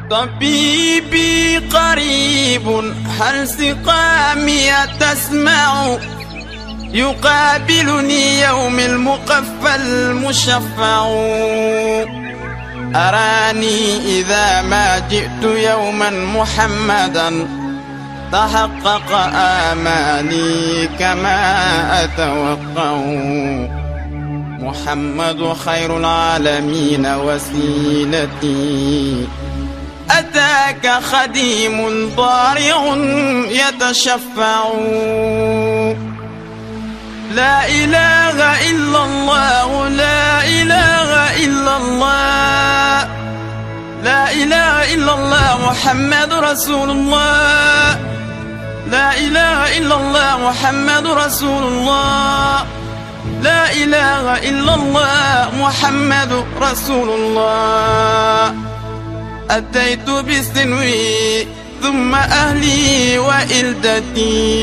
طبيبي قريب هل سقامي تسمع يقابلني يوم المقفى المشفع أراني إذا ما جئت يوما محمدا تحقق آمالي كما أتوقع محمد خير العالمين وسيلتي أتاك خديم ضارع يتشفع لا إله إلا الله لا إله إلا الله لا إله إلا الله محمد رسول الله لا إله إلا الله محمد رسول الله لا إله إلا الله محمد رسول الله أتيت بسنوي ثم أهلي وإلدتي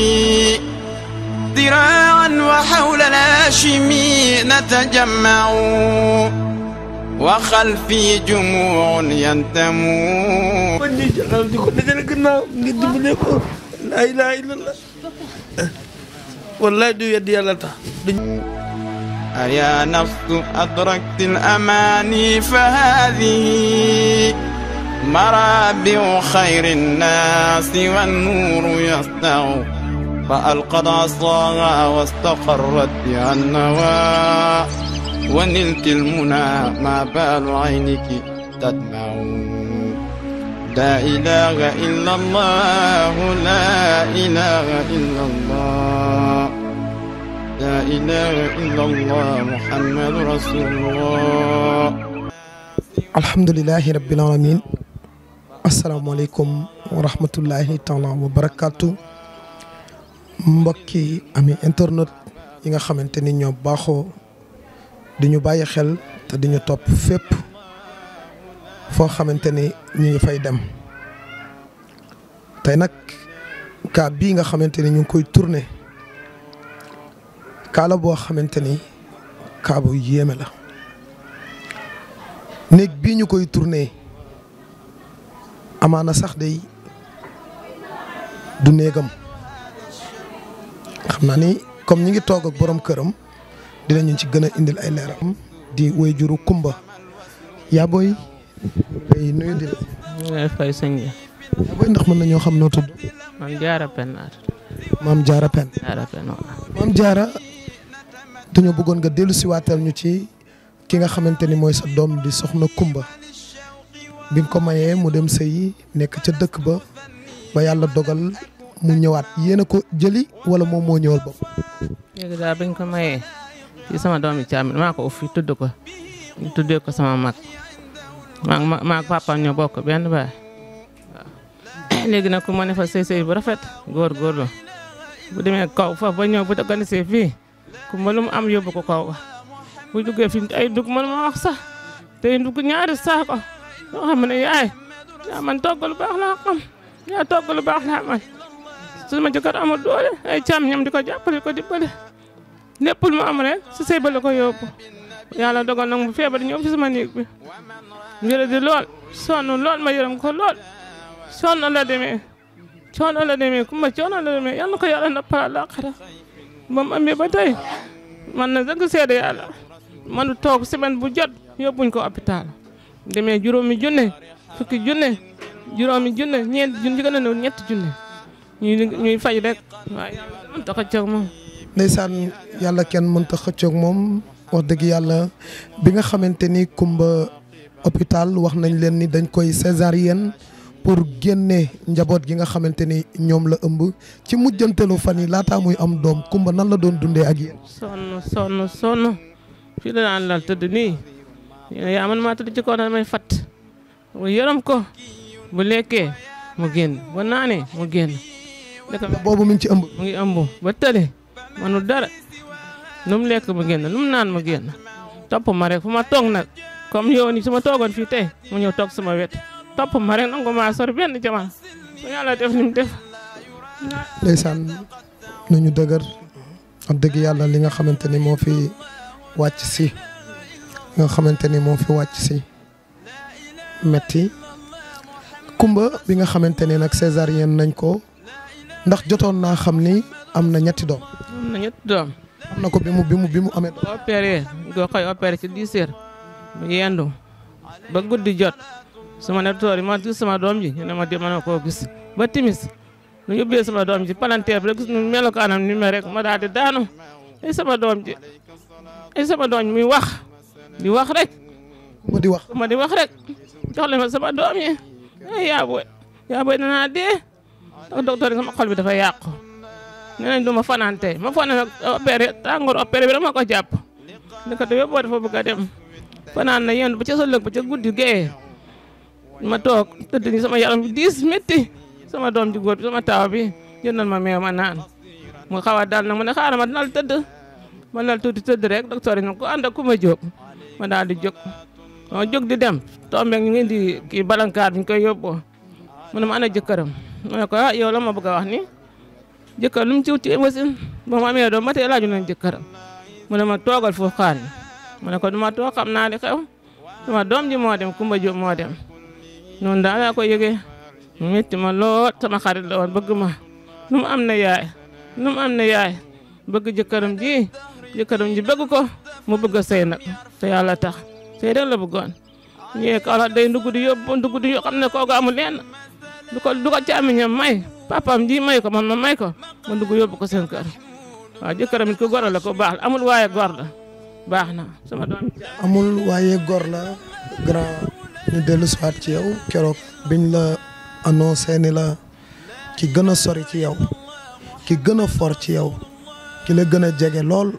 ذراعا وحول الهاشمي نتجمع وخلفي جموع ينتمون لا إله إلا الله والله دو يدي الله أيا نفس أدركت الأماني فهذه مرابع خير الناس والنور يسطع فألقت عصاها واستقرت بها النوى ونلت المنى ما بال عينك تدمع لا إله إلا الله لا إله إلا الله لا إله إلا الله محمد رسول الله. الحمد لله رب العالمين. السلام عليكم ورحمة الله تعالى وبركاته. mbokki ami internet yi nga xamanteni ñoo baxo diñu baye xel te diñu top fépp fo xamanteni ñi ngi fay dem tay nak ka bi nga xamanteni ñu koy tourner ka la bo xamanteni ka bu yéme la nek bi ñu koy tourner amana sax day du negam xamna ni comme ñi ngi toog ak borom kërëm dinañu ci gëna indil ay leeram di wayjuru Kumba ya boy day nuyu di la fay sëñ ya boy ndax mën nañu xam no tudd man Jaara Pen mam Jaara Pen mam Jaara dañu bëggoon nga delu ci watal ñu ci ki nga xamanteni moy sa dom di soxna Kumba bi nga ko mayé mu dem sey nek ca dëkk ba yalla dogal mu ñëwaat yéena ko jëli wala moom moo ñëwal bopp. léegi daal bañ ko mayee ci sama doomi càmmi maa ko fi tudd ko tuddee ko sama mag maa papa ñoo bokk benn baay waaw léegi nag ku ma ne fa sëy bu rafet góor-góorlu bu demee kaw fa ba ñëw bu organisé fii ku ma lu mu am yóbbu ko kaw bu duggee fi ay dugg man ma wax sax tey dugg ñaari saako yoo xam ne yaay yaa man togg lu baax laa xam yaa togg lu baax laa man suma jëkkër amul doole ay càmm ñam di ko jàppale ko dimbale lépp lu mu am rek si sëy ba la ko yóbbu yàlla dogal nag mu feebar ñëw fi sama néeg bi ngir di lool sonn lool ma yërëm ko lool sonn la demee Kumba coono la demee yal na ko yàlla nappal àllaaxira ba mu amee ba tey man na dëgg seede yàlla manu toog semaine bu jot yóbbuñ ko hôpital demee juróomi junne fukki junne juróomi junne ñeenti junne gën a néew ñetti junne ñuy fay rek waaye yàlla mënta xëccoog moom. ndeysaan yàlla kenn mënta xëccoog moom wax dëgg yàlla bi nga xamante ni Kumba hôpital wax nañ leen ni dañ koy césarienne pour génne njaboot gi nga xamante ni ñoom la ëmb ci mujjantelu fan yi laataa muy am doom Kumba nan la doon dundee ak yéen. sonn fii la daan lal tëdd nii yaa man maa tëdd ci kaw damay fat bu yërëm ko bu lekkee mu génn bu naanee mu génn. boobu mi ngi ci ëmb. mu ngi ëmb ba tële manul dara lu mu lekk mu génn lu mu naan mu génn topp ma rek fu ma toog nag comme yow nii su ma toogoon fii tey mu ñëw toog sama wet topp ma rek nangu maa sori benn jamono ba yàlla def ni mu def. ndeysaan nañu dëgër wax dëgg yàlla li nga xamante ni moo fi wàcc si metti Kumba bi nga xamante ne nag césarienne nañ ko ndax jotoon naa xam ni am na ñetti doom. am na ñetti doom. am na ko bi mu amee doom. opéré nga koy opéré ci 10 heures mu yendu ba guddi jot su ma ne toor yi ma gis sama doom ji ñu ne ma dem na koo gis ba timis nu yóbbee sama doom ji palanteer bi rek gis nu melokaanam ni ma rek ma daal di daanu ay sama doom ji muy wax di wax rek. ma di wax rek jox leen ma sama doom yi ay yaa booy danaa dee ndax docteur yi sama xol bi dafa yàqu nee nañ du ma fanaan tey ma fanaan opéré tàngoor opéré bi rek ma ko jàpp ndekete yóbboo dafa bëgg a dem fanaan na yéen ba ca sëllëg ba ca guddi gee ma toog tëdd ni sama yaram bi diis métti sama doom ji góor bi sama taaw bi jëndal ma meew ma naan mu xaw a dal nag mu ne xaaral ma dinal tëdd ma dal tuuti tëdd rek docteur yi nag ku ànd ak ku ma jóg ma daal di jóg ma jóg di dem tombeeg ñu ngi indi kii balankaar bi ñu koy yóbboo mu ne ma ana jëkkëram ma ne ko ah yow la ma bëgg a wax ni jëkkër lu mu ci wut ci machine ba mu amee doom ba tey laaju nañ jëkkëram mu ne ma toogal foofu xaar ma ne ko du ma toog xam naa li xew sama doom ji moo dem Kumba Jóob moo dem noonu daal laa ko yëgee mu métti ma lool sama xarit la woon bëgg ma nu mu am na yaay bëgg jëkkëram ji bëgg ko mu bëgg a sëy nag te yàlla tax sëy rek la bëggoon ñëwee Kaolack day ndugg di yóbbu xam ne kooku amul leen du ko càmmiñam may papaam ji may ko man ma may ko ma ndugg yóbbu ko seen kër waaw jëkkëram it ko gor la ko baax amul waaye gor la baax na sama doom amul waaye gor la grand ñu dellu siwaat ci yow keroog biñ la annoncé ni la ki gën a sori ci yow ki gën a for ci yow ki la gën a jege lool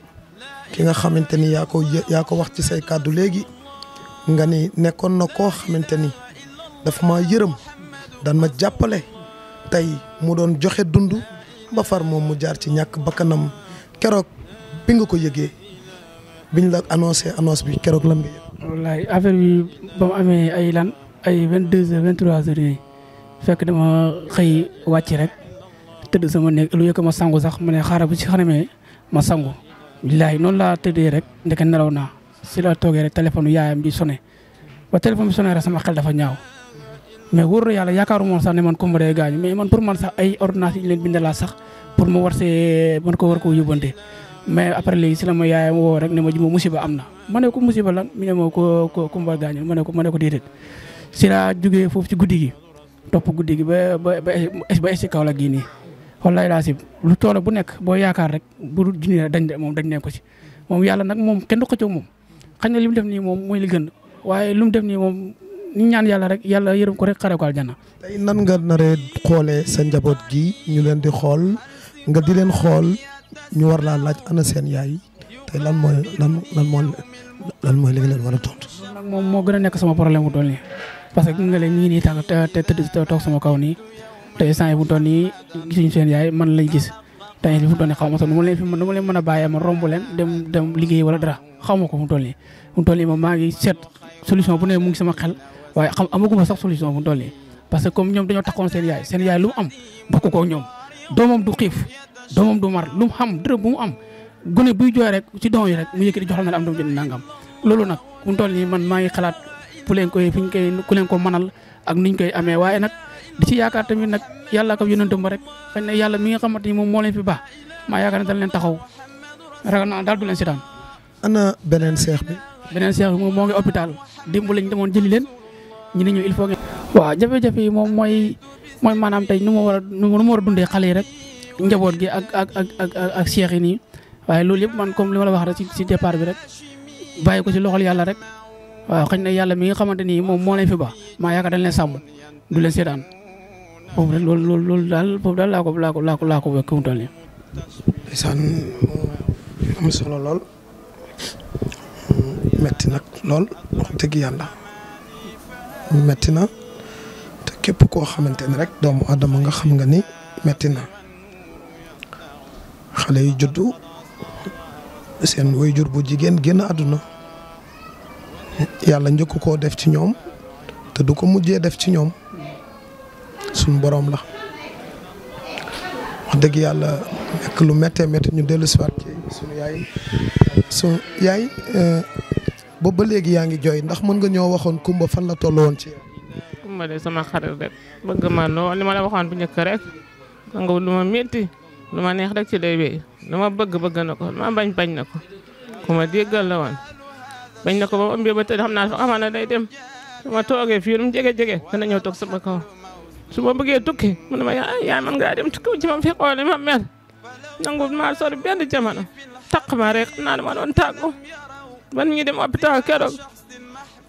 ki nga xamante ni yaa ko wax ci say kàddu léegi nga ni nekkoon na koo xamante ni dafa ma yërëm daan ma jàppale tey mu doon joxe dund ba far moom mu jaar ci ñàkk bakkanam keroog bi nga ko yëgee biñ la annonce bi keroog lan nga yëg. wallaay affaire bi ba mu amee ay 22h 23h yooyu fekk dama xëy wàcc rek tëdd sama néeg lu yëkk ma sangu sax ma ne xaaral bu ci xanamee ma sangu. billaay noonu laa tëddee rek ndeke nelaw naa si la toogee rek téléphone yaayam di sonné ba téléphone bi sonné rek sama xel dafa ñaaw mais wóor na yàlla yaakaaru moon sax ne man Kumba day gaañu mais man pour man sax ay ordonnance yi ñu leen bindalaa sax pour ma war koo yóbbante mais après léegi si la ma yaayam woo rek ne ma ji ma musiba am na ma ne ko musiba lan mi ne ma ko Kumba gaañu ma ne ko déedéet si la jógee foofu ci guddi gi topp guddi gi ba si Kaolack gii nii wallaay laa si lu toolo bu nekk boo yaakaar rek bu junni dañ ne ko ci moom yàlla nag moom kenn du ko ci moom xañ na li mu def nii moom mooy li gën waaye lu mu def nii moom ñu ñaan yàlla rek yàlla yërëm ko rek xare ko aljana. tey nan nga naree xoolee sa njaboot gi ñu leen di xool nga di leen xool ñu war laa laaj ana seen yaay tey lan mooy li nga leen war a tontu. nag moom moo gën a nekk sama problème bu toll nii parce que nga leen ñu ngi nii tàng te toog sama kaw nii te instant yi bu toll nii gisuñu seen yaay man lañ gis tey fu toll nii xaw ma sax nu ma leen mën a bàyyee ma romb leen dem liggéey wala dara xaw ma ko fu toll nii moom maa ngi seet solution bu ne mu ngi sama xel waaye amaguma sax solution fu toll nii parce que comme ñoom dañoo taxoon seen yaay lu mu am bokk ko ñoom doomam du xiif doomam du mar lu mu xam dërëm bu mu am gone buy jooy rek ci doom yi rek mu yëkkati joxal na la am doom jënd nangam loolu nag fu toll nii man maa ngi xalaat ku leen ko mënal ak niñ koy amee waaye nag di ci yaakaar tamit nag yàlla ak yonentam ba rek xëy na yàlla mi nga xamante ni moom moo leen fi baax maa yaakaar ne dana leen taxaw ragal naa daal du leen seetaan. ana beneen seex bi. moom moo ngi hôpital démb lañ demoon jëli leen ñu ne ñu il faut que. waaw jafe-jafe yi moom mooy maanaam tey nu ma war a dundee xale yi rek njaboot gi ak seex yi nii waaye loolu yëpp man comme li ma la wax rek ci départ bi rek bàyyi ko ci loxol yàlla rek waaw xëy na yàlla mi nga xamante ni moom moo leen fi baax maa yaakaar dañ leen sàmm du leen seetaan foofu rek loolu daal laa ko wekk mu toll nii. ndeysaan am solo lool metti nag lool wax dëgg yàlla metti na te képp koo xamante ni rek doomu adama nga xam nga ni metti na xale yu juddu seen waajur bu jigéen génn àdduna yàlla njëkk koo def ci ñoom te du ko mujjee def ci ñoom suñ boroom la wax dëgg yàlla nekk lu méttee métti ñu dellu si waat ci sunu yaay boobu ba léegi yaa ngi jooy ndax mën nga ñoo waxoon Kumba fan la toll woon ci yow. Kumba de sama xarit rek bëgg ma lool li ma la waxoon bu njëkk rek nga lu ma métti lu ma neex rek ci lay wéy lu ma bëgg na ko lu ma bañ na ko ku ma déggal la woon bañ na ko ba ëmbee ba tëdd xam naa xamal na day dem su ma toogee fii lu mu jege dana ñëw toog sama kaw su ma bëggee tukki mu ne ma yaay man ngaa dem tukki ci ma fi xoole ma mel nangu maa sori benn jamono taq ma rek xam naa ne ma doon tàggu ban ñu dem hôpital keroog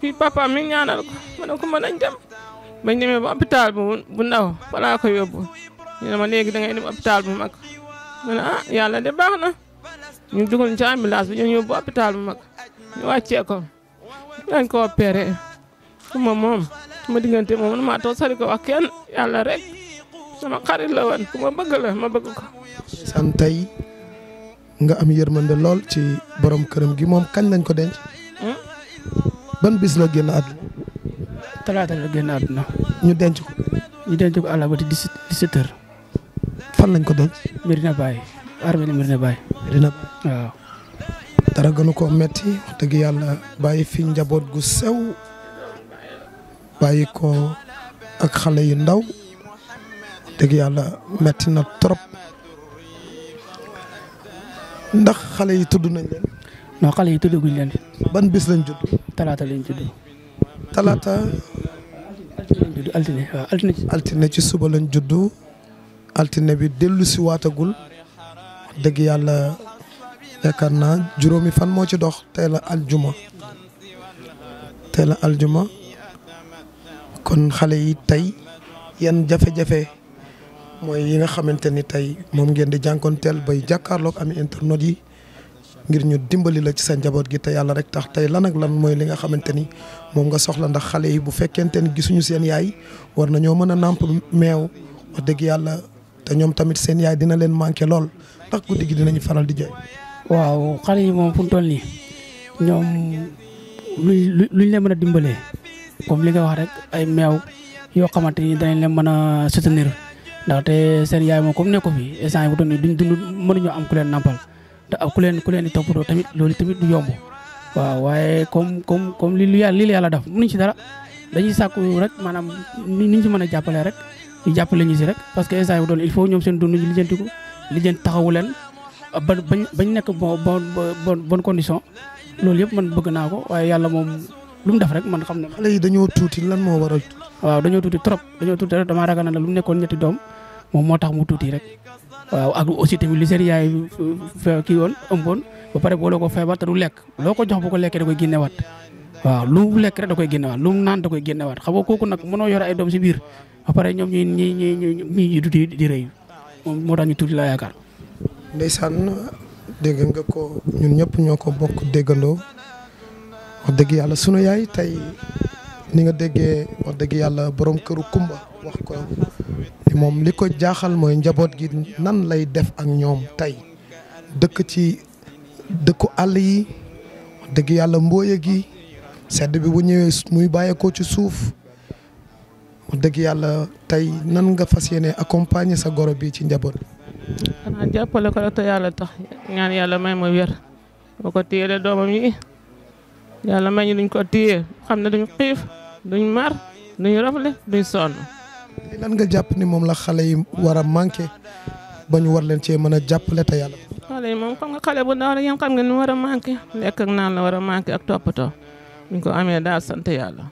fii papa mi ñaanal ko ma ne ko mën nañ dem bañ demee ba hôpital bu ndaw balaa ko yóbbu ñu ne ma léegi da ngay dem hôpital bu mag ma ne yàlla de baax na ñu dugal ci ambulance bi ñu yóbbu hôpital bu mag ñu wàccee ko dañ ko opéré kuma moom sama diggante moom ma toog sari ko wax kenn yàlla rek sama xarit la woon ku ma bëgg la ma bëgg ko. san tey nga am yërmande lool ci borom këram gi moom kañ lañ ko denc. ban bis la génn àdduna. talaata la génn àdduna. ñu denc ko. ñu denc ko àll ba di 17 heures. fan lañ ko denc. Medina Baye armée Medina Baye. Medina Baye waaw. dara gënu koo metti wax dëgg yàlla bàyyi fi njaboot gu sew bàyyi ko ak xale yu ndaw wax dëgg yàlla metti na trop ndax xale yi tudd nañ leen. non xale yi tuddaguñ leen. ban bis lañ judd. talaata lañ judd. talaata. altine waaw altine ci suba lañ judd altine bi dellu si waatagul wax dëgg yàlla. yaakaar naa juróomi fan moo ci dox tey la aljuma kon xale yi tey yan jafe-jafe mooy yi nga xamante ni tey moom ngeen di jànkoonteel bay jàkkaarloog ami internet yi ngir ñu dimbali la ci sa njaboot gi te yàlla rek tax tey lan ak lan mooy li nga xamante ni moom nga soxla ndax xale yi bu fekkente ni gisuñu seen yaay war nañoo mën a nàmp meew wax dëgg yàlla te ñoom tamit seen yaay dina leen manqué lool ndax guddi gi dinañu faral di jooy. waaw xale yi moom fu mu toll nii ñoom luñ leen mën a dimbalee comme li nga wax rek ay meew yoo xamante ni danañ leen mën a soutenir ndaxte seen yaay moom comme ne ko fi instant yi bu toll nii duñ dund mënuñoo am ku leen nampal te ku leen di toppatoo tamit loolu tamit du yomb waaw waaye comme li la yàlla def mënuñ ci dara dañuy sàkku rek maanaam niñ ci mën a jàppalee rek ñu jàppale ñu si rek parce que instant yi bu toll il faut ñoom seen dund ñu lijjanti taxawu leen bañ nekk bonne condition loolu yëpp man bëgg naa ko waaye yàlla moom lu mu def rek man xam na. xale yi dañoo tuuti lan moo waral. waaw dañoo tuuti trop rek damaa ragal na lu mu nekkoon ñetti doom moom moo tax mu tuuti rek waaw ak aussi tamit li seen yaay kii woon ëmboon ba pare boole ko feebar te du lekk loo ko jox bu ko lekkee da koy génnewaat waaw lu mu lekk rek da koy génnewaat lu mu naan da koy génnewaat xam nga kooku nag mënoo yore ay doom si biir ba pare ñoom ñi duti di rëy moom moo tax ñu tuuti la yaakaar. ndeysaan dégg nga ko ñun ñëpp ñoo ko bokk déggandoo wax dëgg yàlla sunu yaay tey ni nga déggee wax dëgg yàlla borom këru Kumba wax ko ni moom li ko jaaxal mooy njaboot gi nan lay def ak ñoom tey dëkk ci dëkku àll yi wax dëgg yàlla mbooye gi sedd bi bu ñëwee muy bàyyeekoo ci suuf wax dëgg yàlla tey nan nga fas yéene accompagner sa goro bi ci njaboot. xanaa jàppale ko rek te yàlla tax ñaan yàlla may ma wér boo ko téyelee doomam yi yàlla may ñu duñ ko téye xam ne duñ xiif duñ mar duñ rafle duñ sonn. lan nga jàpp ni moom la xale yi war a manqué ba ñu war leen cee mën a jàppale te yàlla. xale yi moom xam nga xale bu ndaw rek yéen xam nga ni war a manqué lekk ak naan la war a manqué ak toppatoo buñ ko amee daal sant yàlla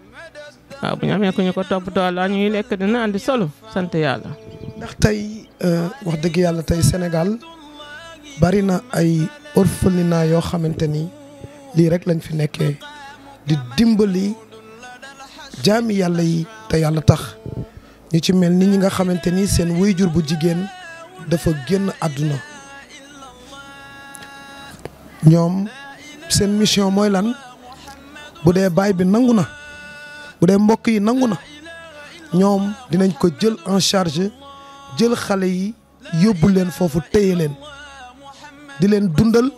waaw bu ñu amee ku ñu ko toppatoo la ñuy lekk di naan di solo sant yàlla. ndax tey wax dëgg yàlla tey Sénégal bari na ay orphelinat yoo xamante ni lii rek lañ fi nekkee di dimbali jaami yàlla yi te yàlla tax ñu ci mel ni ñi nga xamante ni seen waajur bu jigéen dafa génn àdduna ñoom seen mission mooy lan bu dee baay bi nangu na bu dee mbokk yi nangu na ñoom dinañ ko jël en charge jël xale yi yóbbu leen foofu téye leen di leen dundal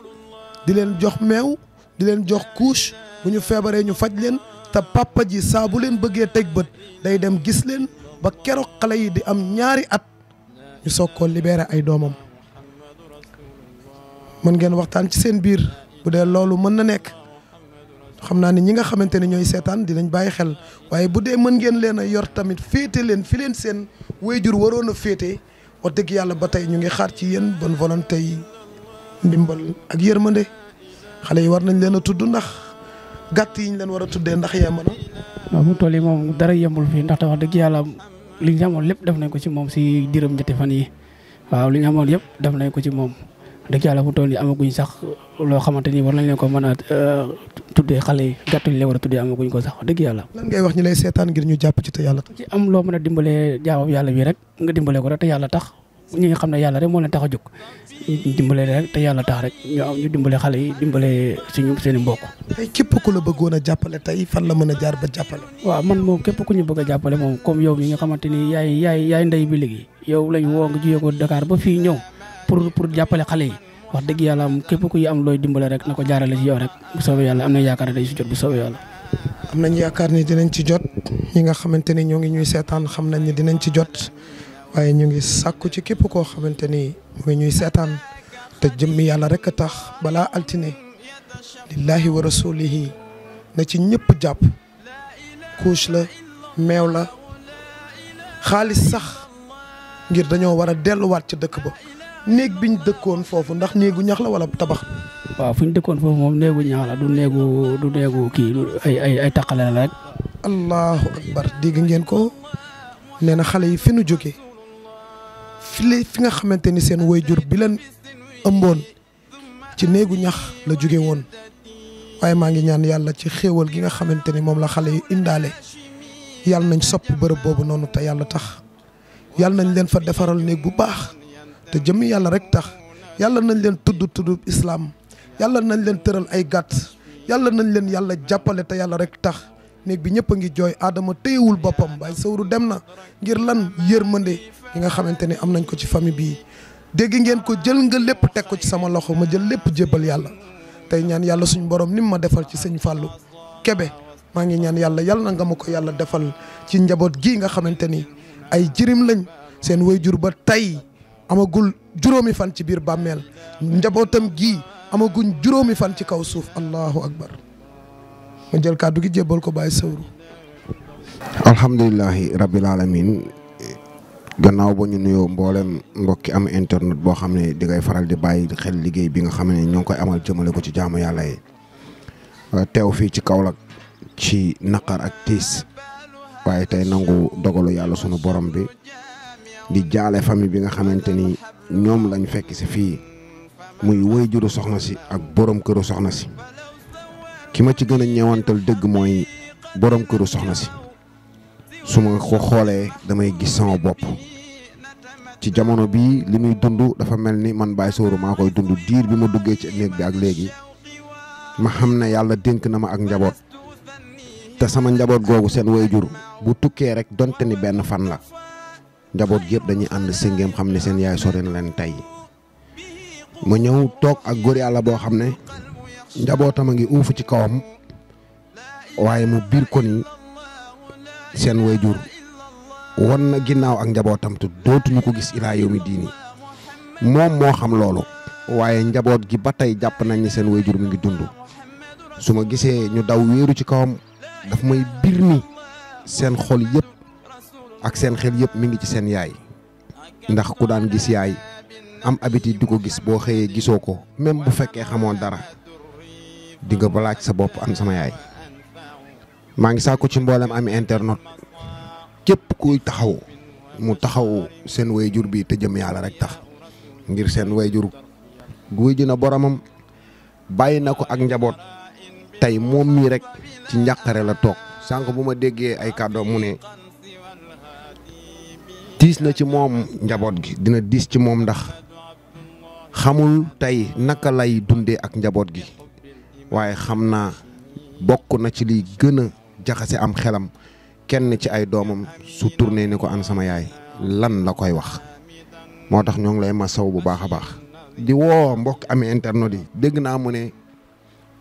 di leen jox meew di leen jox couche bu ñu feebaree ñu faj leen te papa ji saa bu leen bëggee teg bët day dem gis leen ba keroog xale yi di am ñaari at ñu soog koo libéré ay doomam. mën ngeen waxtaan ci seen biir bu dee loolu mën na nekk xam naa ne ñi nga xamante ne ñooy seetaan dinañ bàyyi xel waaye bu dee mën ngeen leen a yor tamit féete leen fi leen seen waajur waroon a féete wax dëgg yàlla ba tey ñu ngi xaar ci yéen bonne volonté yi ndimbal ak yërmande xale yi war nañ leen a tudd ndax gàtt yi ñu leen war a tuddee ndax yemb na. waaw mu toll yi moom dara yembul fii ndaxte wax dëgg yàlla li ñu amoon lépp def nañ ko ci moom si diiram ñetti fan yi waaw li ñu amoon yëpp def nañ ko ci moom dëgg yàlla fu toll nii amaguñ sax loo xamante ni war nañ leen ko mën a tuddee xale yi gàtt ñu leen war a tuddee amaguñ ko sax dëgg yàlla. lan ngay wax ñi lay seetaan ngir ñu jàpp ci te yàlla tax. ci am loo mën a dimbalee jaamam yàlla bi rek nga dimbale ko rek te yàlla tax ñi nga xam ne yàlla rek moo leen tax a jóg dimbale rek te yàlla tax rek ñu dimbale xale yi dimbale suñu seen i mbokk. tey képp ku la bëggoon a jàppale tey fan la mën a jaar ba jàppale. waaw man moom képp ku ñu bëgg a jàppale moom comme yow mi nga xamante ni yaay ndey bi léegi yow lañ woo nga jiyee ko Dakar ba fii ñëw pour jàppale xale yi wax dëgg yàlla képp ku am looy dimbale rek na ko jaarale ci yow rek bu soobee yàlla am na yaakaar ne dañ si jot bu soobee yàlla. am nañ yaakaar ni dinañ ci jot ñi nga xamante ni ñoo ngi ñuy seetaan xam nañ ni dinañ ci jot waaye ñu ngi sàkku ci képp koo xamante ni mu ngi ñuy seetaan te jëmmi yàlla rek a tax balaa altine lillahi wa rasulihi na ci ñëpp jàpp couche la meew la xaalis sax ngir dañoo war a delluwaat ci dëkk ba néeg biñ dëkkoon foofu ndax néegu ñax la wala tabax. waaw fu ñu dëkkoon foofu moom néegu ñax la du néegu kii ay taqale la rek. allahu akbar dégg ngeen ko nee na xale yi fi nu jóge fi nga xamante ni seen waajur bi leen ëmboon ci néegu ñax la jóge woon waaye maa ngi ñaan yàlla ci xéewal gi nga xamante ni moom la xale yi indaale yàlla nañ sopp bërëb boobu noonu te yàlla tax yàlla nañ leen fa defaral néeg bu baax te jëmmi yàlla rek tax yàlla nañ leen tudd islam yàlla nañ leen tëral ay gàtt yàlla nañ leen yàlla jàppale te yàlla rek tax néeg bi ñëpp a ngi jooy Adama téyewul boppam Baye Sawru dem na ngir lan yërmande yi nga xamante ni am nañ ko ci famille bii dégg ngeen ko jël nga lépp teg ko ci sama loxo ma jël lépp jébbal yàlla tey ñaan yàlla suñu borom ni ma defal ci sëñ Fallou Kébé maa ngi ñaan yàlla na nga ma ko yàlla defal ci njaboot gii nga xamante ni ay jirim lañ seen waajur ba tey amagul juróomi fan ci biir bàmmeel njabootam gii amaguñ juróomi fan ci kaw suuf allahu akbar ma jël kàddu gi jébbal ko Baye Sawru. alhamdulilahi rabbil alamin gannaaw ba ñu nuyoo mboolem mbokki am internet boo xam ne di ngay faral di bàyyi xel liggéey bi nga xam ne ñoo ngi koy amal jëmale ko ci jaamu yàlla yi teew fii ci Kaolack ci naqar ak tiis waaye tey nangu dogalu yàlla sunu borom bi di jaale famille bi nga xamante ni ñoom lañ fekk si fii muy waajuru soxna si ak borom këru soxna si ki ma ci gën a ñeewantal dëgg mooy borom këru soxna si su ma ko xoolee damay gis sama bopp ci jamono bii li muy dund dafa mel ni man Baye Sawru maa koy dund diir bi ma duggee ci néeg bi ak léegi ma xam ne yàlla dénk na ma ak njaboot te sama njaboot googu seen waajur bu tukkee rek donte ni benn fan la njaboot gi yëpp dañuy ànd sëngeem xam ne seen yaay sore na leen tey ma ñëw toog ak góor yàlla boo xam ne njabootam a ngi uufu ci kawam waaye mu biir ko ni seen waajur won na ginnaaw ak njabootam te dootuñu ko gis ilaa yow mi diini moom moo xam loolu waaye njaboot gi ba tey jàpp nañ ni seen waajur mi ngi dund su ma gisee ñu daw wéeru ci kawam daf may bir ni seen xol yëpp ak seen xel yëpp mi ngi ci seen yaay ndax ku daan gis yaay am habitude di ko gis boo xëyee gisoo ko même bu fekkee xamoon dara di nga balaaj sa bopp am sama yaay maa ngi saako ci mboolem ami internet képp kuy taxaw mu taxaw seen waajur bi te jëm yàlla rek tax ngir seen waajur guy ji na boromam bàyyi na ko ak njaboot tey moom mii rek ci njàqare la toog sànq bu ma déggee ay kàddoom mu ne diis na ci moom njaboot gi dina diis ci moom ndax xamul tey naka lay dundee ak njaboot gi waaye xam naa bokk na ci liy gën a jaxase am xelam kenn ci ay doomam su tourné ni ko an sama yaay lan la koy wax moo tax ñoo ngi lay masaw bu baax a baax di woo mbokk amee internet yi dégg naa mu ne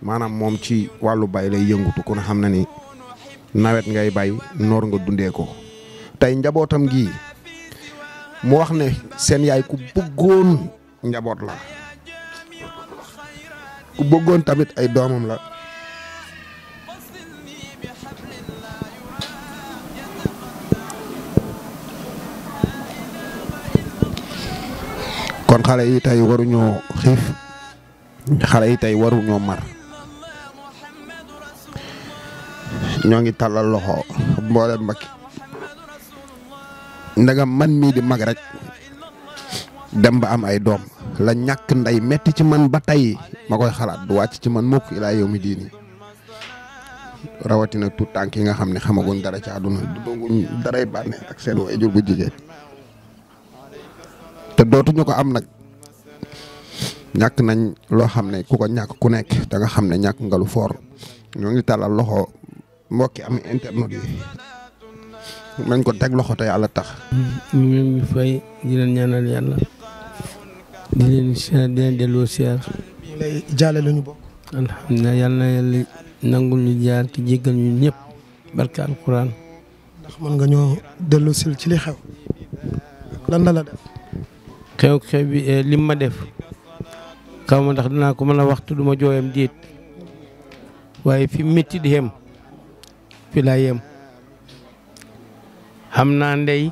maanaam moom ci wàllu bay lay yëngutu ku ne xam na ni nawet ngay bay noor nga dundee ko tey njabootam gi mu wax ne seen yaay ku bëggoon njaboot la ku bëggoon tamit ay doomam la kon xale yi tey waruñoo xiif xale yi tey waruñoo mar ñoo ngi tàllal loxo mboolem Mbacke ndagam man mii di mag rek dem ba am ay doom la ñàkk ndey metti ci man ba tey ma koy xalaat du wàcc ci man mukk ilaa yow mi diini rawatina tout tànk yi nga xam ne xamaguñ dara ci àdduna dundaguñ daray bànneex ak seen waajur bu jigéen te dootuñu ko am nag ñàkk nañ loo xam ne ku ko ñàkk ku nekk da nga xam ne ñàkk nga lu foor ñoo ngi tàllal loxo mbokki am internet yi nañ ko teg loxo te yàlla tax. ñu ngi fay di leen ñaanal yàlla di leen siyaar di leen delloo siyaar. ñu lay jaale lu ñu bokk. alhamdulilah yàlla na yàlla nangul ñu jaar te jéggal ñu ñëpp barke alquran. ndax mën nga ñoo dellu sil ci li xew lan la def. xew bi lim ma def xaw ma ndax dinaa ko mën a waxtu du ma jooyam déet waaye fi métti di yem fi laa yem. am naa ndey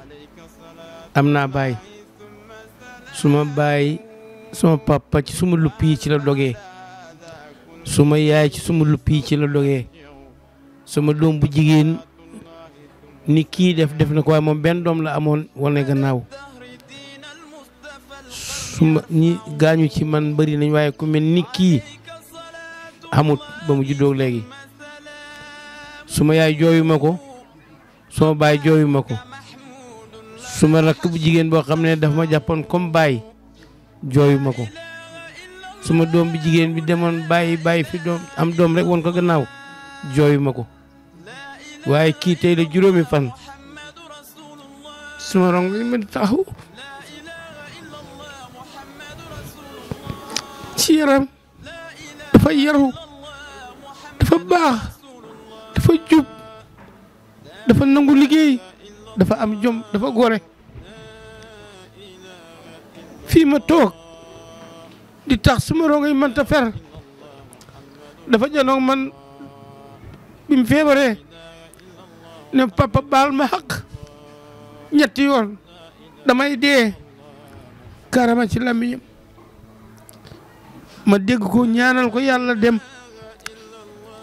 am naa baay suma baay suma papa ci suma lupp yi ci la dogee suma yaay ci suma lupp yi ci la dogee suma doom bu jigéen ni kii def na ko waaye moom benn doom la amoon wane gannaaw suma ñi gaañu ci man bëri nañ waaye ku mel ni kii amut ba mu juddoo léegi suma yaay jooyu ma ko suma baay jooyu ma ko suma rakk bu jigéen boo xam ne daf ma jàppoon comme baay jooyu ma ko suma doom bi jigéen bi demoon bàyyi fi doom am doom rek woon ko gannaaw jooyu ma ko waaye kii tey la juróomi fan suma rong li ma taxaw ci yaram dafa yaru dafa baax dafa jub dafa nangu liggéey dafa am jom dafa gore fii ma toog di tax suma rongoy mënta fer dafa janoog man bi mu feebaree ne papa baal ma xaq ñetti yoon damay dee karama ci làmmiñam ma dégg ko ñaanal ko yàlla dem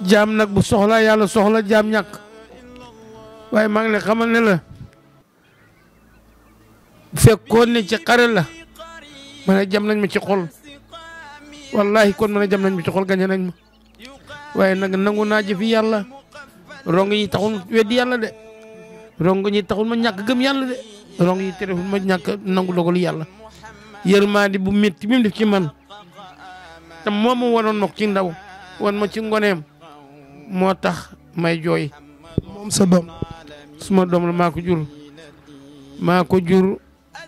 jaam nag bu soxla yàlla soxla jaam ñàkk waaye maa ngi lay xamal ne la fekkoon ne ci xare la ma ne jam nañ ma ci xol wallahi kon ma ne jam nañ ma ci xol gañe nañ ma waaye nag nangu naa jëfi yàlla rong yi taxul weddi yàlla de rong yi taxul ma ñàkk gëm yàlla de rong yi terewul ma ñàkk nangu dogalu yàlla yërmaandi bu métti bi mu def ci man te moom mu wanoon ma ci ndaw wan ma ci ngoneem moo tax may jooy. moom sa doom. suma doom la maa ko jur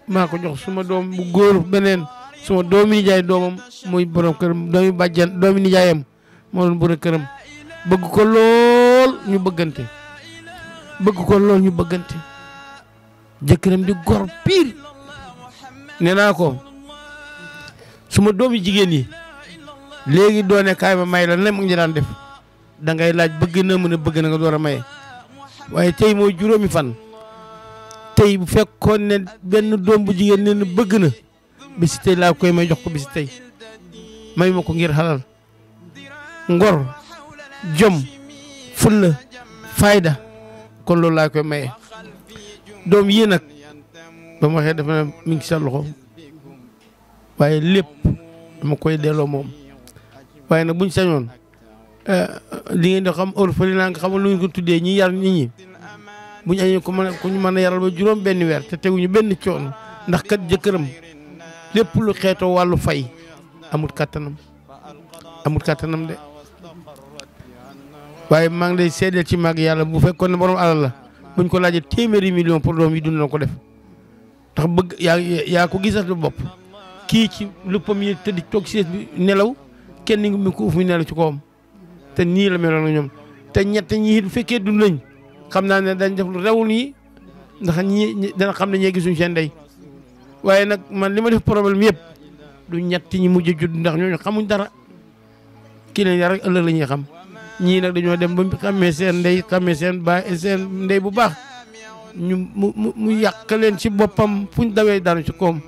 maa ko jox suma doom bu góor beneen suma doomi nijaay doomam muy borom këram doomi bàjjan doomi nijaayam moo doon borom këram bëgg ko lool ñu bëggante jëkkëram di gor piir nee naa ko suma doomi jigéen yi léegi doone kaay ma may la ne mu ngi daan def da ngay laaj bëgg na mën a bëgg na nga door a maye waaye tey mooy juróomi fan tey bu fekkoon ne benn doom bu jigéen ne bëgg na bisi tey laa koy may jox ko bisi tey may ma ko ngir xalal ngor jom fulla fayda kon loolu laa koy maye doom yii nag ba ma waxee dafa ne mi ngi sa loxo waaye lépp dama koy delloo moom waaye nag buñ sañoon li ngeen di xam orphelinat nga xamal lu ngeen ko tuddee ñi yar nit ñi buñ añee ko ñu mën a yaral ba juróom benn weer te teguñu benn coono ndax kat jëkkëram lépp lu xeetoo wàllu fay amul kattanam de waaye maa ngi lay seedeel ci mag yàlla bu fekkoon ne borom alal la buñ ko laajee téeméeri million pour doom yi dund na ko def ndax bëgg yaa ko gisal lu bopp kii ci luppam yi tëdd toog si bi nelaw kenn mi ko uf mi nelaw ci kawam te nii la meloon ak ñoom te ñett ñi bu fekkee dund nañ xam naa ne dañ def lu rewul ñi ndax ñi dana xam ne ñee gisuñ seen ndey waaye nag man li ma def problème yëpp du ñett ñi mujj judd ndax ñooñu xamuñ dara kii leen yar rek ëllëg la ñuy xam ñii nag dañoo dem ba xamee seen ndey xamee seen baay seen ndey bu baax ñu mu yàq leen ci boppam fuñ dawee daanu ci koom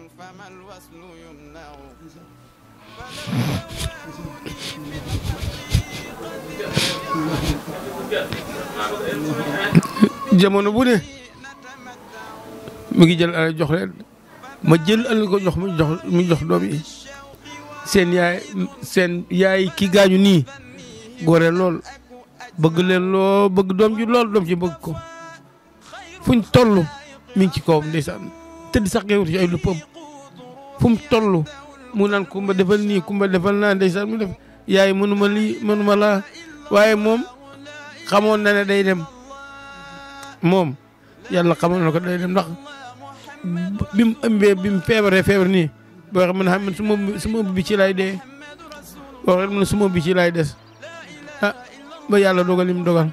jamono bu ne mi ngi jël alal jox leen ma jël alal ko jox mu jox doom yi seen yaay ki gaañu nii góore lool bëgg leen loo bëgg doom ji lool doom ji bëgg ko fuñ toll mi ngi ci kawam ndeysaan tëdd sax ngay wuti ci ay luppam fu mu toll mu naan kumba defal nii kumba defal naa ndeysaan mu def yaay mënuma lii mënuma laa waaye moom xamoon na ne day dem moom yàlla xamoon na ko day dem ndax bi mu ëmbee bi mu feebar nii boo xam ne man suma bi ci lay dee boo xam ne suma bi ci lay des ba yàlla dogal li mu dogal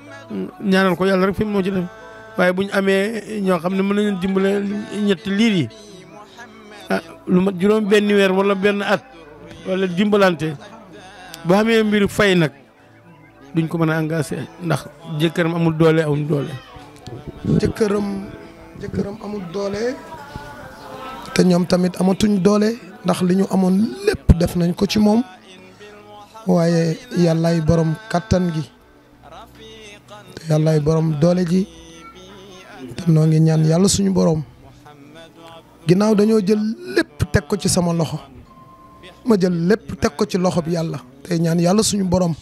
ñaanal ko yàlla rek fi moo ci def waaye bu ñu amee ñoo xam ne mën nañu dimbale ñetti liir yi lu mat juróom benn weer wala benn at wala dimbalante boo xamee mbiru fay nag duñ ko mën a engagé ndax jëkkëram amul doole amul doole. jëkkëram amul doole te ñoom tamit amatuñ doole ndax li ñu amoon lépp def nañ ko ci moom waaye yàllaay borom kattan gi te yàllaay borom doole ji te noo ngi ñaan yàlla suñu borom ginnaaw dañoo jël lépp teg ko ci sama loxo ma jël lépp teg ko ci loxo bi yàlla tey ñaan yàlla suñu borom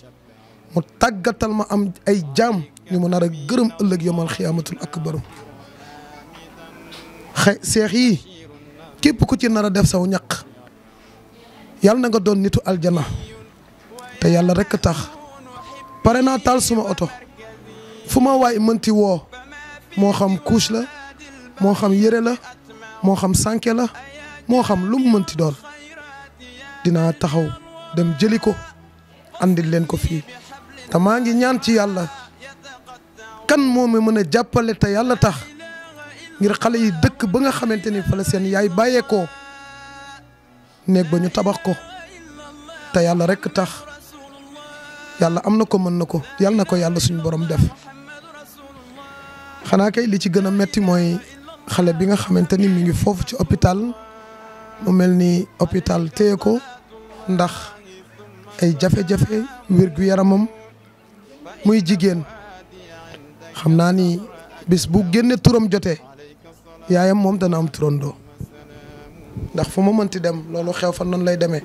mu tàggatal ma am ay jaam ñu mu nar a gërëm ëllëg yomal xiyaamatul akbar seex yi képp ku ci nar a def saw ñaq yàlla na nga doon nitu aljana te yàlla rekk tax pare naa taal suma oto fu ma waay mënti woo moo xam couche la moo xam yére la moo xam sànke la moo xam lu mu mënti doon dinaa taxaw dem jëli ko andil leen ko fii te maa ngi ñaan ci yàlla kan moo ma mën a jàppale te yàlla tax ngir xale yi dëkk ba nga xamante ni fa la seen yaay bàyyeekoo néeg ba ñu tabax ko te yàlla rekk tax yàlla am na ko mën na ko yàlla na ko yàlla suñu borom def xanaa kay li ci gën a metti mooy xale bi nga xamante ni mi ngi foofu ci hôpital mu mel ni hôpital téye ko ndax ay jafe-jafe wér-gu-yaramam muy jigéen xam naa ni bis bu génne turam jotee yaayam moom dana am turandoo ndax fu ma mënti dem loolu xew fa noonu lay demee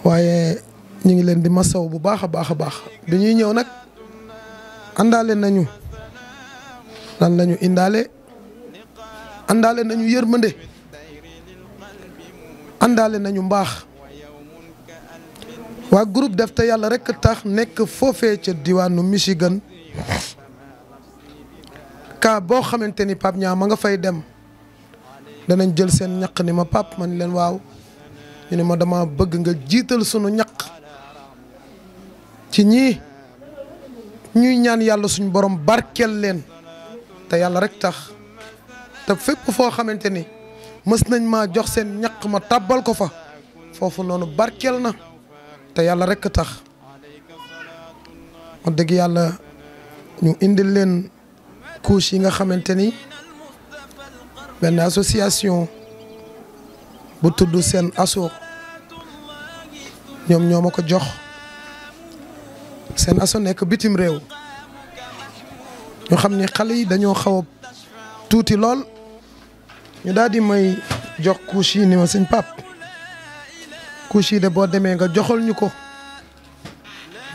waaye ñu ngi leen di masaw bu baax a baax a baax bi ñuy ñëw nag àndaale nañu lan lañu indaale àndaale nañu yërmande àndaale nañu mbaax waa groupe def te yàlla rekk tax nekk foofee ca diwaanu Michigan ka boo xamante ni Pape Niang ma nga fay dem danañ jël seen ñaq ni ma Pape man leen waaw ñu ne ma dama bëgg nga jiital sunu ñaq ci ñii ñuy ñaan yàlla suñu borom barkeel leen te yàlla rek tax te fépp foo xamante ni mës nañ maa jox seen ñaq ma tàbbal ko fa foofu noonu barkeel na te yàlla rek tax wax dëgg yàlla ñu indil leen couche yi nga xamante ni benn association bu tudd seen asso ñoom ñoo ma ko jox seen asso nekk bitim réew ñu xam ni xale yi dañoo xaw a tuuti lool ñu daal di may jox couche yi ni ma sëñ Pap couche yi de boo demee nga joxal ñu ko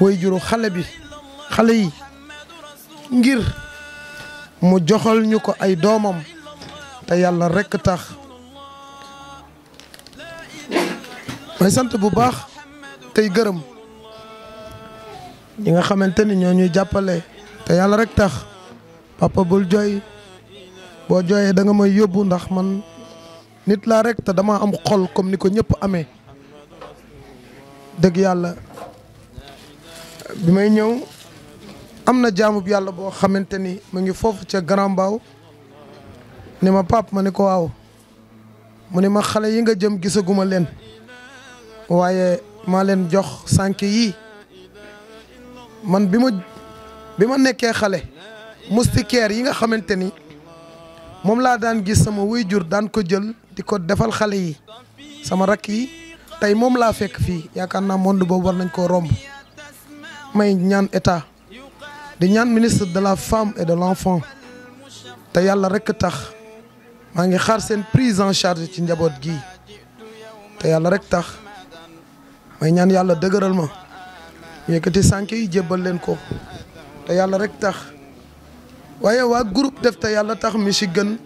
way juru xale yi ngir mu joxal ñu ko ay doomam te yàlla rekk tax may sant bu baax tey gërëm ñi nga xamante ni ñoo ñuy jàppale te yàlla rek tax papa bul jooy boo jooyee da nga may yóbbu ndax man nit laa rek te dama am xol comme ni ko ñëpp amee dëgg yàlla bi may ñëw am na jaamub yàlla boo xamante ni mu ngi foofu ca Grand Mbao ni ma Pape ma ni ko waaw mu ni ma xale yi nga jëm gisaguma leen waaye maa leen jox sànk yi man bi ma nekkee xale moustiquaire yi nga xamante ni moom laa daan gis sama waajur daan ko jël di ko defal xale yi sama rakk yi tey moom laa fekk fii yaakaar naa monde boobu war nañ koo romb may ñaan état di ñaan ministre de la femme et de l'enfant te yàlla rekk tax maa ngi xaar seen prise en charge ci njaboot gi te yàlla rek tax may ñaan yàlla dëgëral ma yëkkati sànk yi jébbal leen ko te yàlla rek tax waaye waa groupe def te yàlla tax Michigan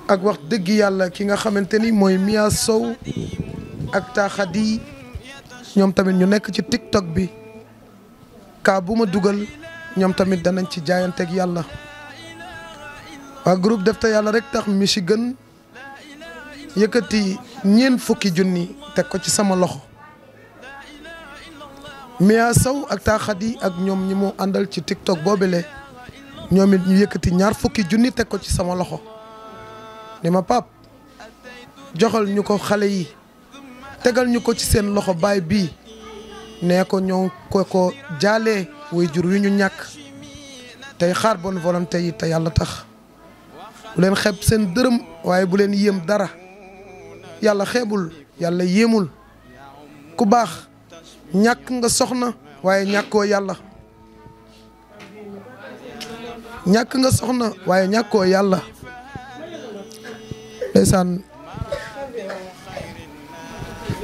ak wax dëgg yàlla ki nga xamante ni mooy Mia Sow ak Taxadi ñoom tamit ñu nekk ci TikTok bi kaa bu ma dugal ñoom tamit danañ ci jaayanteeg yàlla waa groupe def te yàlla rek tax Michigan yëkkati 40 junni teg ko ci sama loxo Mia Sow ak Taxadi ak ñoom ñi mu àndal ci TikTok boobule ñoom it ñu yëkkati 20 junni teg ko ci sama loxo ni ma pap joxal ñu ko xale yi tegal ñu ko ci seen loxo baay bii nee ko ñoo ko jaalee way jur wi ñu ñàkk tey xaar bonne volonté yi te yàlla tax bu leen xeeb seen dërëm waaye bu leen yéem dara yàlla xeebul yàlla yéemul ku baax ñàkk nga soxna waaye ñàkkoo yàlla ñàkk nga soxna waaye ñàkkoo yàlla ndeysaan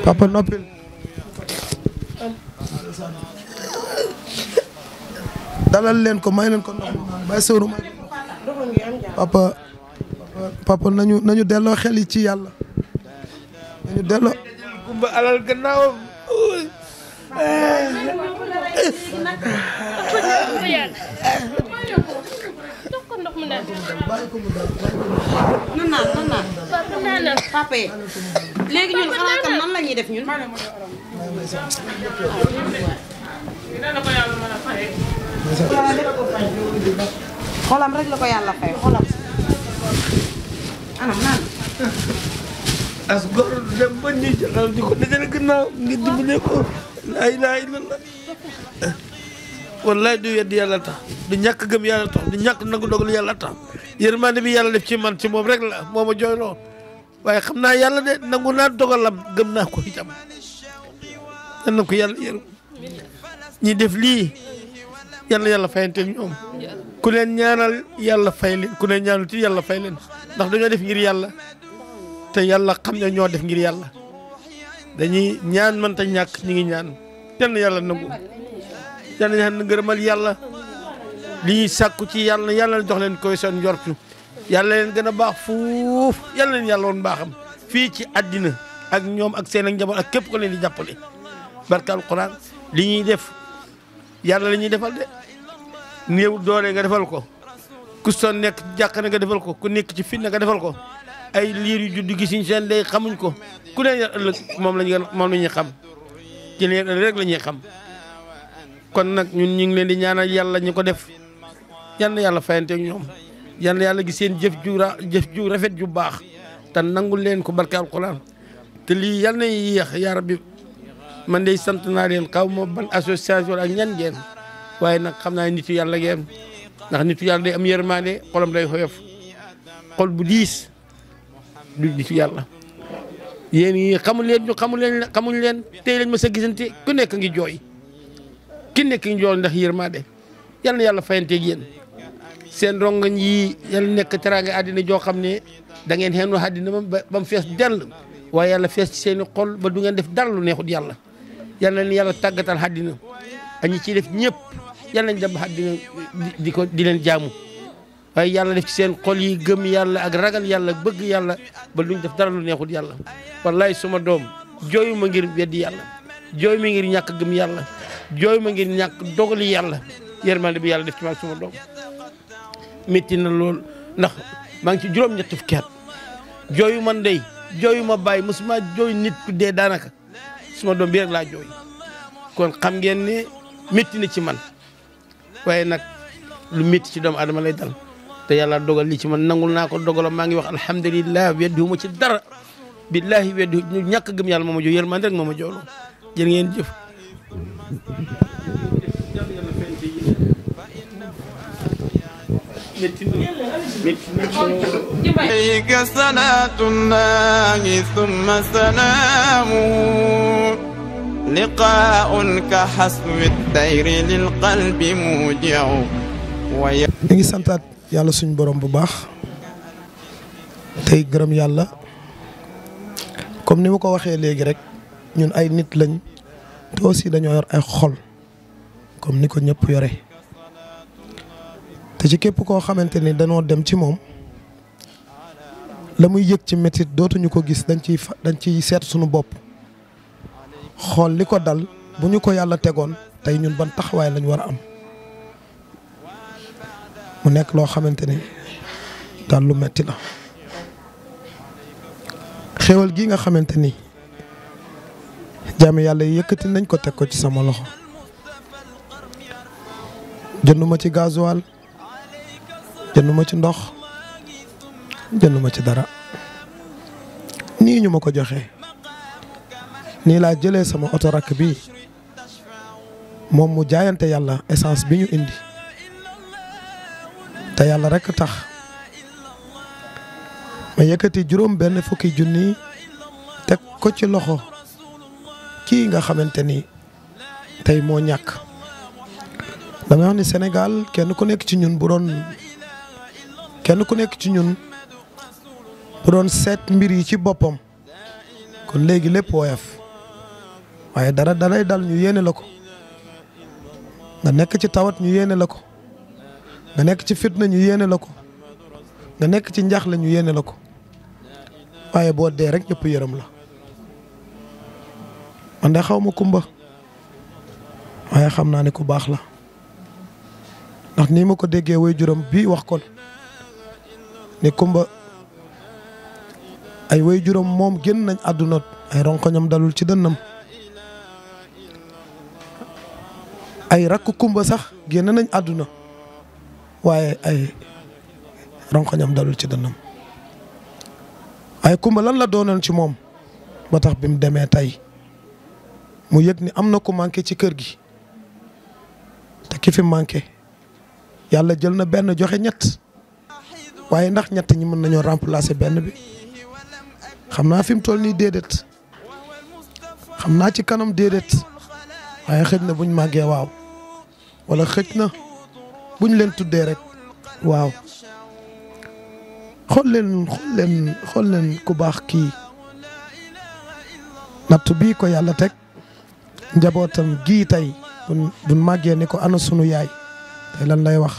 papa noppil dalal leen ko may leen ko ndox bay sëwru may papa nañu delloo xel yi ci yàlla nañu delloo kumba alal gannaawam nan papa yi léegi ñun xanaa tam nan la ñuy def ñun xolam rek la ko yàlla fay xolam anam naan as gor dem ba ñi jaxal di ko dajale gannaaw ngir dimbale ko la ilaha illallah wallaay du weddi yàlla tax du ñàkk gëm yàlla tax du ñàkk nangu dogal yàlla tax yërmande bi yàlla def ci man ci moom rek la moo ma jooyloo waaye xam naa yàlla de nangu naa dogalam gëm naa ko itam yal na ko yàlla yërëm ñi def lii yal na yàlla fayante ñoom ku leen ñaanal yàlla fay leen ku leen ñaanal ci yàlla fay leen ndax dañoo def ngir yàlla te yàlla xam ne ñoo def ngir yàlla dañuy ñaan man ta ñàkk ñi ngi ñaan yal na yàlla nangu yal na yàlla ngërëmal yàlla li ñuy sàkku ci yàlla yàlla jox leen koy seen njortu yàlla leen gën a baax fuuf yàlla leen yàlla woon baaxam fii ci àddina ak ñoom ak seen ak njaboot ak képp ko leen di jàppale barka alquran li ñuy def yàlla la ñuy defal de néew doole nga defal ko ku son nekk jàkk na nga defal ko ku nekk ci fitna nga defal ko ay liir yu judd gisuñ seen day xamuñ ko ku leen yar ëllëg moom la ñuy xam ci leen ëllëg rek la ñuy xam kon nag ñun ñu ngi leen di ñaanal yàlla ñu ko def yal na yàlla fayante ak ñoom yal na yàlla gis seen jëf ju rafet ju baax te nangul leen ko barke alquran te lii yal na yéex yaa rabbi man de sant naa leen xaw ma ban association ak ñan ngeen waaye nag xam naa nitu yàlla ngeen ndax nitu yàlla day am yërmande xolam day xoyof xol bu diis du nitu yàlla yéen yi xamul leen tey leen ma sa gisante ku nekk ngi jooy ki nekk ngi jooy ndax yërmande yal na yàlla fayanteeg yéen seen rongañ yi yàlla nekk teraanga àddina joo xam ne da ngeen xeenu àddina ba mu fees dell waaye yàlla fees ci seeni xol ba du ngeen def dara lu neexut yàlla yal na leen yàlla tàggatal àddina ak ñi ciy def ñëpp yal nañ dem àddina di leen jaamu waaye yàlla def ci seen xol yi gëm yàlla ak ragal yàlla bëgg yàlla ba duñ def dara lu neexut yàlla wallaay suma doom jooyu ma ngir weddi yàlla jooyu ma ngir ñàkk gëm yàlla jooyu ma ngir ñàkk dogali yàlla yërmande bi yàlla def ci maag suma doom métti na lool ndax maa ngi ci juróom-ñetti fukki at jooyu man dey jooyu ma bàyyi mosuma jooy nit ku dee daanaka suma doom bi rek laa jooy kon xam ngeen ne métti na ci man waaye nag lu métti ci doomu adama lay dal te yàlla dogal li ci man nangul naa ko dogalam maa ngi wax alhamdulillah weddiwuma ci dara billahi weddi ñu ñàkk gëm yàlla moo ma jooy yërmande rek moo ma jooloo jërë ngeen jëf عليك صلاة الله ثم سلامه لقاء كحسب الدير للقلب موجع ñu ngi santaat yàlla suñu borom bu baax tey gërëm yàlla comme ni ma ko waxee léegi rek ñun ay nit lañ te aussi dañoo yor ay xol comme ni ko ñëpp yore te ci képp koo xamante ni dañoo dem ci moom la muy yëg ci métit dootuñu ko gis dañ ciy seet suñu bopp xool li ko dal bu ñu ko yàlla tegoon tey ñun ban taxawaay lañ war a am mu nekk loo xamante ni daal lu metti la xéwal gi nga xamante ni jaami yàlla yëkkati nañ ko teg ko ci sama loxo jënduma ci gasoil jënduma ci ndox jënduma ci dara nii ñu ma ko joxee nii laa jëlee sama oto rakk bi moom mu jaayante yàlla essence bi ñu indi te yàlla rekk tax ma yëkkati juróom benn fukki junni teg ko ci loxo kii nga xamante ni tey moo ñàkk dama wax ni Sénégal kenn ku nekk ci ñun bu doon seet mbir yi ci boppam kon léegi lépp woyof waaye dara dalay dal ñu yéene la ko nga nekk ci tawat ñu yéene la ko nga nekk ci fitna ñu yéene la ko nga nekk ci njaaxle ñu yéene la ko waaye boo dee rek ñëpp yërëm la man de xaw ma kumba waaye xam naa ne ku baax la ndax nii ma ko déggee way juróom bii wax ko ni kumba ay way juróom moom génn nañ àdduna ay ronkoñam dalul ci dënnam ay rakk kumba sax génn nañ àdduna waaye ay ronkoñam dalul ci dënnam ay kumba lan la doonoon ci moom ba tax bi mu demee tey mu yëg ni am na ku manqué ci kër gi te ki fi manqué yàlla jël na benn joxe ñett waaye ndax ñett ñi mën nañoo remplacer benn bi xam naa fi mu toll nii déedéet xam naa ci kanam déedéet waaye xëj na buñ màggee waaw wala xëj na buñ leen tuddee rek waaw xool leen ku baax kii natt bii ko yàlla teg njabootam gii tey buñ màggee ni ko ana sunu yaay tey lan lay wax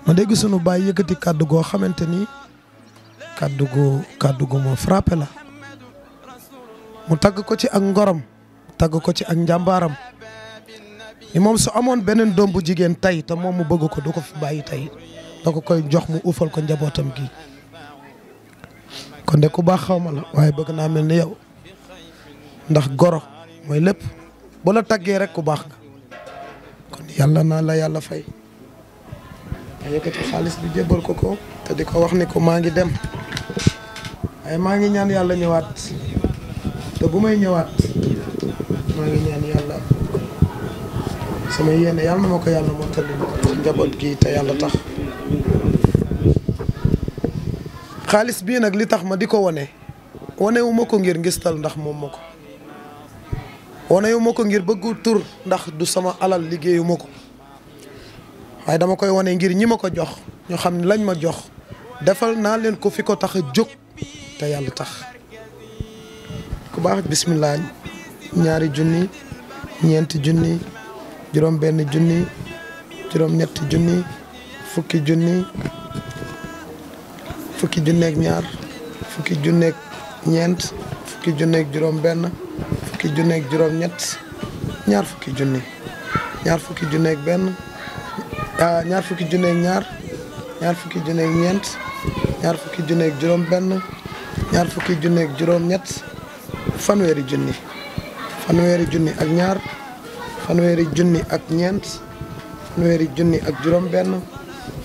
ma dégg sunu baay yëkkati kàddu goo xamante ni kàddu gu moo frappé la mu tagg ko ci ak ngorom tagg ko ci ak njàmbaaram ni moom su amoon beneen doom bu jigéen tey te moom mu bëgg ko du ko fi bàyyi tey da ko koy jox mu ufal ko njabootam gi kon de ku baax xaw ma la waaye bëgg naa mel ni yow ndax goro mooy lépp bu la taggee rek ku baax nga kon yàlla naa la yàlla fay ma yëkkati xaalis bi jébbal ko te di ko wax ni ko maa ngi dem waaye maa ngi ñaan yàlla ñëwaat te bu may ñëwaat maa ngi ñaan yàlla sama yéene yàlla na ma ko yàlla moo tali ci njaboot gi te yàlla tax xaalis bii nag li tax ma di ko wane wu ma ko ngir ngistal ndax moom ma ko wane wu ma ko ngir bëggu tur ndax du sama alal liggéeyu ma ko waaye dama koy wane ngir ñi ma ko jox ñu xam ne lañ ma jox defal naa leen ko fi ko tax a jóg te yàlla tax ku baax bismillah 2 junni 4 junni juróom benn junni juróom ñetti junni fukki junni fukki junneeg ñaar fukki junneeg ñeent fukki junneeg juróom benn fukki junneeg juróom ñett ñaar fukki junni ñaar fukki junneeg benn ñaar fukki junneeg ñaar ñaar fukki junneeg ñeent ñaar fukki junneeg juróom benn ñaar fukki junneeg juróom ñett fanweeri junni ak ñaar fanweeri junni ak ñeent fanweeri junni ak juróom benn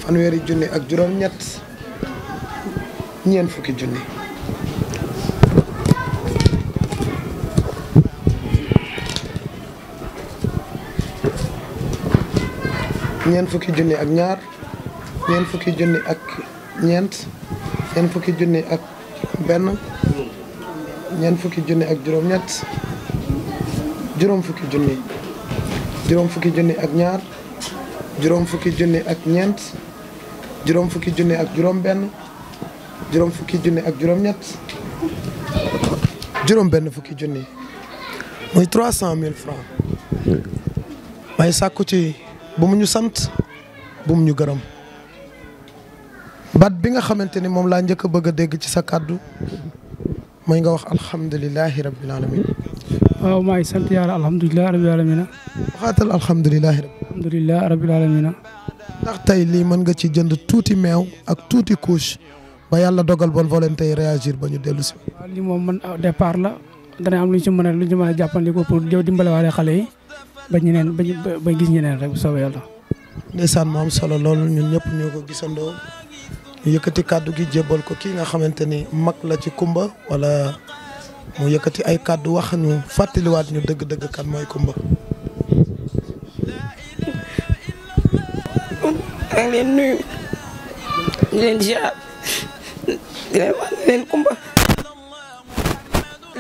fanweeri junni ak juróom ñett ñeent fukki junni ñeent fukki junni ak ñaar ñeent fukki junni ak ñeent ñeent fukki junni ak benn ñeent fukki junni ak juróom ñett juróom fukki junni juróom fukki junni ak ñaar juróom fukki junni ak ñeent juróom fukki junni ak juróom benn juróom fukki junni ak juróom ñett juróom benn fukki junni mooy 300 000 francs may sàkku ci bu mu ñu sant bu mu ñu gërëm baat bi nga xamante ni moom laa njëkk a bëgg a dégg ci sa kàddu mooy nga wax alhamdulilahi rabbil alamin. waaw maa ngi sant yàlla alhamdulilah rabbil alamin. waxaatal alhamdulilahi rabbil alamin. ndax tey lii mën nga ci jënd tuuti meew ak tuuti couche ba yàlla dogal bonne volonté yi réagir ba ñu dellu si. waaw lii moom man départ la dana am lu ñu ci mën a jàppandikoo pour dimbale waale xale yi ba ñeneen ba gis ñeneen rek bu soobee yàlla. ndeysaan mu am solo loolu ñun ñëpp ñoo ko gisandoo ñu yëkkati kàddu gi jébbal ko kii nga xamante ni mag la ci Kumba wala mu yëkkati ay kàddu wax ñu fàttaliwaat ñu dëgg-dëgg kan mooy Kumba. maa ngi leen nuyu di leen ziar di leen wax leen Kumba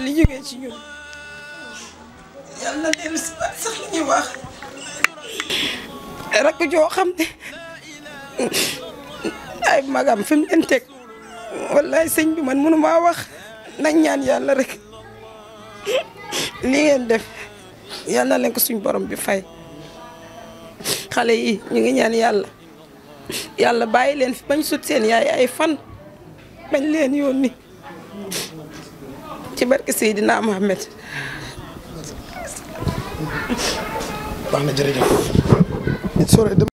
li jógee ci ñun yàlla na dellu si waat sax li ñuy wax rakk joo xam ne ay magam fi mu leen teg wallaay sëñ bi man mënu maa wax nañ ñaan yàlla rek li ngeen def yàlla na leen ko suñ borom bi fay xale yi ñu ngi ñaan yàlla bàyyi leen fi bañ sut seen yaay ay fan bañ leen yónni ci barke Seydina Mohamed. baax na jërëjëf.